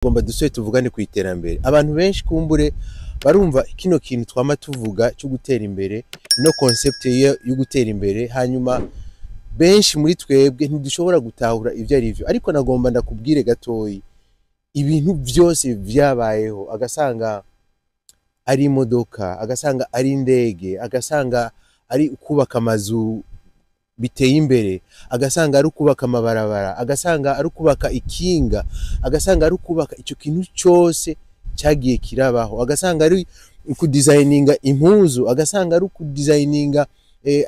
Tugomba dusubire tuvugane ku iterambere. Abantu benshi kumbure barumva kino kintu twama tuvuga cyo gutera imbere, no concept yo gutera imbere, hanyuma benshi muri twebwe ntidushobora gutahura ivyo ari vyo. Ariko nagomba ndakubwire gatoyi, ibintu vyose vyabayeho, agasanga ari imodoka, agasanga ari indege, agasanga ari ukubaka amazu biteye imbere, agasanga ari ukubaka amabarabara, agasanga ari ukubaka ikinga, agasanga ari ukubaka ico kintu cose cyagiye kirabaho, agasanga ari ukudesigninga impuzu, agasanga ari ukudesigninga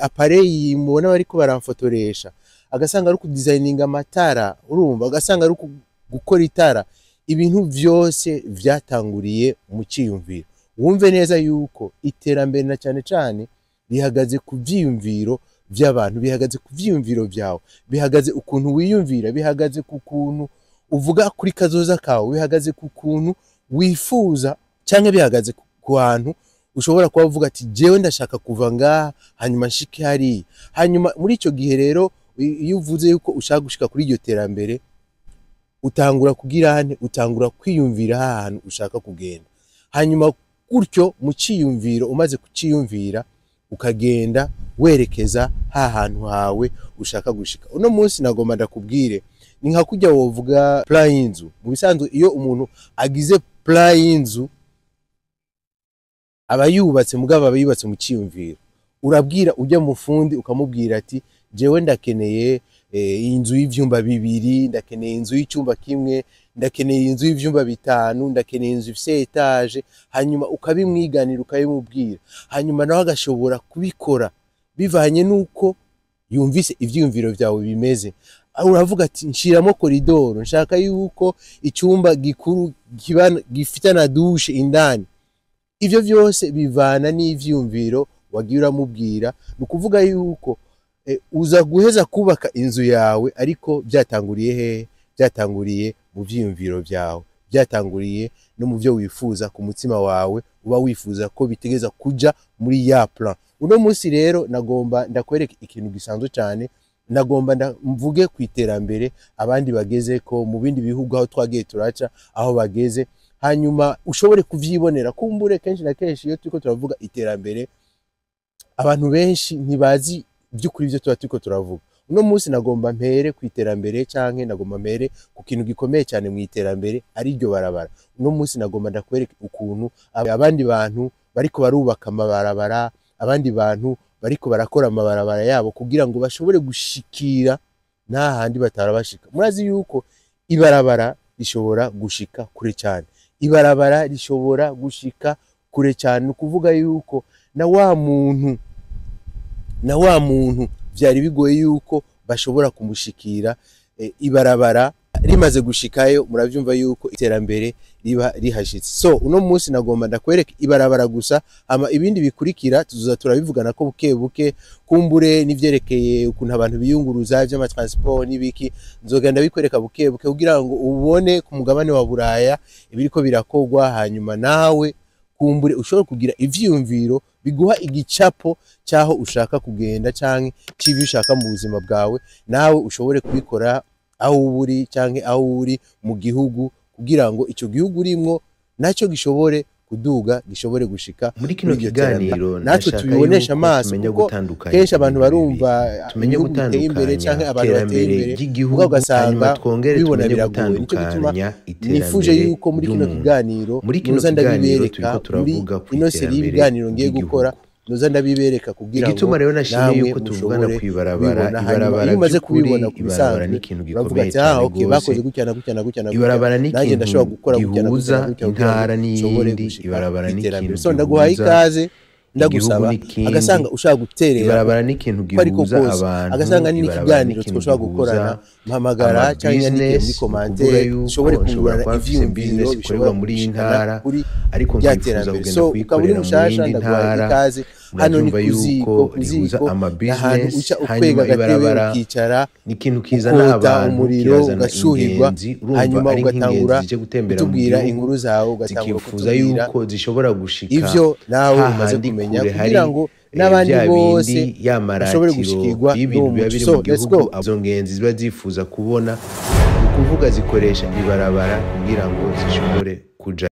appareil mubona bariko baramfotoresha, agasanga ari ukudesigninga amatara, urumva, agasanga ari gukora itara. Ibintu vyose vyatanguriye mu ciyumviro. Wumve neza yuko iterambere na cane cane rihagaze ku vyiyumviro vy'abantu, bihagaze ku vyiyumviro vyawe, bihagaze ukuntu wiyumvira, bihagaze ku kuntu uvuga kuri kazoza kawe, bihagaze ku kuntu wifuza, canke bihagaze ku hantu ushobora kuba uvuga ati jewe ndashaka kuva ngaha hanyuma nshike hariya. Hanyuma muri ico gihe rero, iyo uvuze yuko ushaka gushika kuri iryo terambere, utangura kugira hane, utangura kwiyumvira hantu ushaka kugenda. Hanyuma gutyo mu ciyumviro, umaze kuciyumvira, ukagenda werekeza ha hantu hawe ushaka gushika. Uno munsi nagomba ndakubwire, ni nka kurya wovuga plan y'inzu. Mu bisanzwe iyo umuntu agize plan y'inzu aba yubatse, mugabo aba yubatse mu ciyumviro. Urabwira ujya mu fundi ukamubwira ati jewe ndakeneye inzu y'ivyumba bibiri, ndakeneye inzu y'icyumba kimwe, ndakeneye inzu y'ivyumba bitanu, ndakeneye inzu ifise étage. Hanyuma ukabimwiganira, ukabimubwira, hanyuma nawe agashobora kubikora bivanye nuko yumvise ivyiyumviro vyawe bimeze. Uravuga ati nshiramo koridoro, nshaka yuko icyumba gikuru kiba gifite na douche indani. Ivyo vyose bivana n'ivyiyumviro wagiye uramubwira. Ni ukuvuga yuko uza guheza kubaka inzu yawe, ariko byatanguriye hehe? Byatanguriye mu vyiyumviro vyawe, byatanguriye no mu byo wifuza ku mutima wawe, uba wifuza ko bitegeza kuja muri ya plan. Uno munsi rero nagomba ndakwereka ikintu gisanzwe cyane. Nagomba mvuge ku iterambere abandi bageze ko mu bindi bihugu aho twagiye turaca, aho bageze, hanyuma ushobore kuvyibonera. Kumbure kenshi na kenshi iyo turiko turavuga iterambere, abantu benshi ntibazi by'ukuri ibyo tuba turiko turavuga. Uno munsi nagomba mpere ku iterambere, canke nagomba mpere ku kintu gikomeye cyane mu iterambere, ari ryo barabara. Uno munsi nagomba ndakwereka ukuntu abandi bantu bariko barubaka amabarabara, abandi bantu bariko barakora amabarabara yabo kugira ngo bashobore gushikira nta handi batarabashika. Murazi yuko ibarabara rishobora gushika kure cyane, ibarabara rishobora gushika kure cyane. Ni ukuvuga yuko na wa muntu vyari bigoye yuko bashobora kumushikira, ibarabara rimaze gushikayo, muravyumva yuko iterambere riba rihashitse. So uno munsi nagomba ndakwereka ibarabara gusa, hama ibindi bikurikira tuzoza turabivugana ko buke buke. Kumbure n'ivyerekeye ukuntu abantu biyunguruza, vy'amatransport n'ibiki, nzogenda bikwereka buke buke kugira ngo ubone ku mugabane wa Buraya ibiriko birakorwa, hanyuma nawe kumbure ushobora kugira ivyiyumviro biguha igicapo cyaho ushaka kugenda canke c'ivyo ushaka mu buzima bwawe, nawe ushobore kubikora aho uri canke aho uri mu gihugu, kugira ngo ico gihugu urimwo nacyo gishobore kuduga, gishobore gushika Muri kino muri iryo terambere. kiganiro Natwe ndashaka tubibonesha yuko amaso, tumenya kuko gutandukanya kenshi abantu ibintu barumva bibiri. Tumenye ibihugu biteye imbere gutandukanya canke abantu bateye iterambere imbere, ry'igihugu, mugabo ugasanga hanyuma twongere kubibona tumenye biragoye. Nico gituma gutandukanya nifuje iterambere yuko muri kino ry'umuntu. kiganiro Muri kino noza kiganiro ndabibereka, turiko muri turavuga ku ino série iterambere y'ibiganiro ngiye gukora, ry'igihugu. noza ndabibereka kugira ngo Igituma rero nashimye namwe yuko tuvugana mushobore kw'ibarabara, kubibona. Hanyuma ibarabara iyo umaze by'ukuri, kubibona ku ibarabara bisanzwe, ni ikintu uravuga gikomeye ati ah cyane okay, bakoze gose. gutya na gutya na gutya na gutya, Ibarabara ni nanjye ikintu ndashobora gukora gutya na gutya gihuza na gutya kugira ngo intara nshobore n'iyindi, gushika ibarabara ni kw'iterambere. ikintu So ndaguhaye gihuza ikaze, igihugu ndagusaba n'ikindi, agasanga ushaka guterera ibarabara ni ikintu uko ariko gihuza kose, abantu, agasanga ni ibarabara ni n'ikiganiro ikintu twoshobora gihuza gukorana, mpamagara cyangwa nyandike muri amabusiness. Ni ukuvuga commentaire, yuko dushobore nshobora kungurana kuba mfise ivyiyumviro business bishobora ikorerwa muri iyi gushikana ntara, kuri ariko rya nkifuza terambere. kugenda So ukaba uri kuyikorera mu mushasha, yindi ndaguhaye ntara. ikaze. Hano ni Muravyumva ku ziko, yuko ku rihuza ziko ama ni ahantu business. uca ukwega Hanyuma agatebe, ibarabara ukicara, ni ikintu kizana ukota abantu, umuriro, kirazana ugashuhirwa, ingenzi. Urumva hanyuma ari nk'ingenzi ugatangura zije gutembera mu kutubwira gihugu, inkuru zawe, ugatangura zikifuza kutubwira yuko zishobora gushika ivyo nawe umaze hahandi kumenya, kure hari kugira ngo n'abandi vya bose bindi ya bashobore maratiro gushikirwa y'ibintu n'uwo biba muco. biri So mu let's gihugu. go. Izo ngenzi ziba zifuza kubona, ni ukuvuga zikoresha ibarabara kugira ngo zishobore kuja.